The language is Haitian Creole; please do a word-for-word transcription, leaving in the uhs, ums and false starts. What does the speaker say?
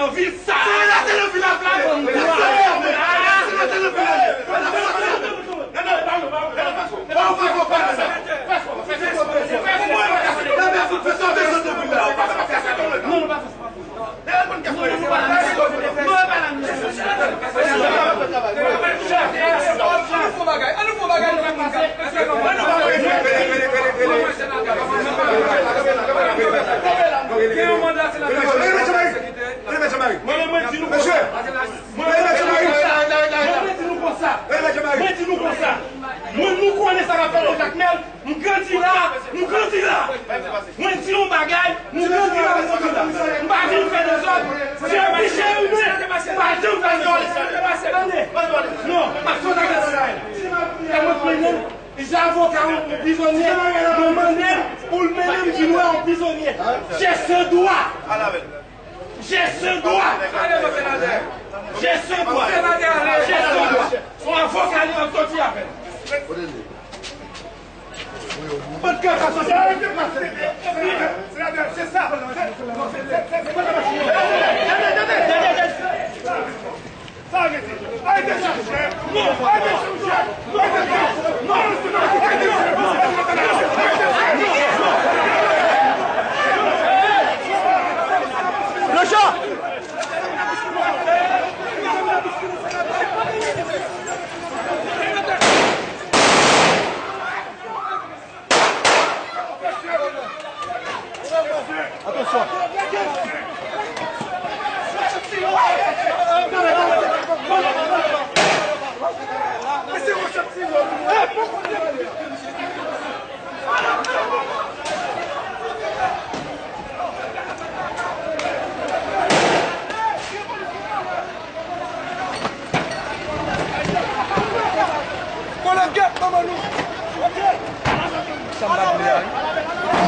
nan vil sa a. Senatè nan vil la, la, bon, senatè nan vil la. Mwen, mwen di nou konsa. Mwen, mwen di nou konsa. Mwen, mwen di nou konsa. Mwen, nou konnen sa k ap fèt nan Jakmèl. M grandi la, m grandi la. Mwen di yon bagay, m grandi la, m grandi la. M pa vin fè dezòd. Se yon pi cheri mwen. M pa janm fè dezòd. Tande. Non, m ap fè yon bagay. Kè mwen plen. Jan avoka yon prizonye, mwen mande l pou l mennen m vin wè yon prizonye. J'ai ce droit. J'ai ce droit. J'ai ce droit. J'ai ce droit. Yon avoka li ap soti avè l. Bann kaka sòsyete. Se sa. Sa arete. Arete chèf. Non, arete chèf. Arete chèf. Non, arete chèf. Arete chèf. Atansyon. Kole gèt manman nou. Sa m pa vle a, wi.